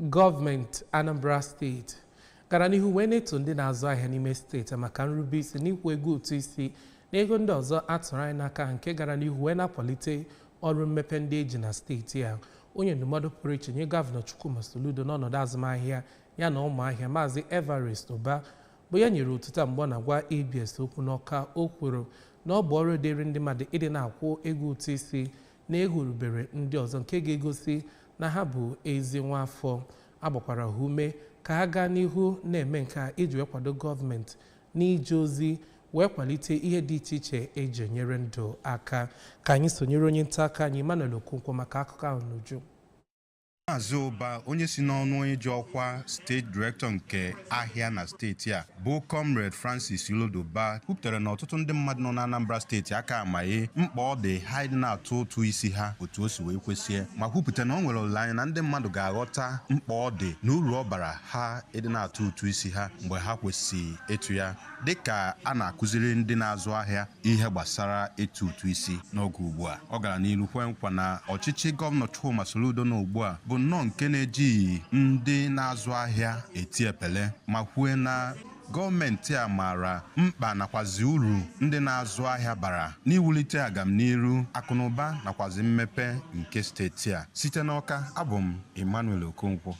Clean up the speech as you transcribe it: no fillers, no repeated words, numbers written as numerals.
Gọọmenti Anambra Steeti gara n'ihu wee na-eto ndị na-azụ ahịa n'ime steeti maka nrube isi n'ịkwụ ego ụtụ isi na ego ndị ọzọ a tụrụ anya n'aka, nke gara n'ihu wee na-akwalite ọrụ mmepe ndị eji na steeti a. Onye ndụmọdụ pụrụ iche nye Gọvanọ Chukwuma Soludo n'ọnọdụ azụmahịa ya na ụmụahịa, Maazị Everest Ụba, bụ ya nyere otuto a mgbe ọ na-agwa ABS okwu n'Ọka. O kwuru na ọ bụ ọrụ dịrị ndị mmadụ ịdị na-akwụ ego ụtụ isi na ego rubere ndị ọzọ, nke ga-egosi na ha bụ ezi nwa afọ. Agbakwara ha ume ka ha gaa n'ihu na-eme nke a iji wee kwado gọọmenti n'ije ozi wee kwalite ihe dị iche iche eji enyere ndụ aka. Ka anyị sonyere onye nta aka anyị, Emmanuel Okonkwo, maka akụkọ ahụ n'uju. Maazị Ụba, onye si n'ọnụ onye ji ọkwa steeti direktọ nke ahịa na steeti a, bụ Comrade Francis Iloduba, kwupụtara na ọtụtụ ndị mmadụ nọ na Anambra Steeti aka amaghị mkpa ọ dị ha ịdị na-atụ ụtụ isi ha otu o si wee kwesịe, ma kwupụta na ọ nwere olileanya na ndị mmadụ ga-aghọta mkpa ọ dị na uru ọ bara ha ịdị na-atụ ụtụ isi ha mgbe ha kwesịrị ịtụ ya, dịka a na-akụziri ndị na-azụ ahịa ihe gbasara ịtụ ụtụ isi n'oge ugbu a. Ọ gara n'ilu kwe nkwa na ọchịchị Gọvanọ Chukwuma Soludo na ugbu a bụ nnọọ nke na-ejighị ndị na-azụ ahịa eti epele, ma kwue na gọọmenti a maara mkpa nakwazi uru ndị na-azụ ahịa bara n'iwulite agamniru akụnụba nakwazi mmepe nke steeti a. Site n'Ọka, abụ m Emmanuel Okonkwo.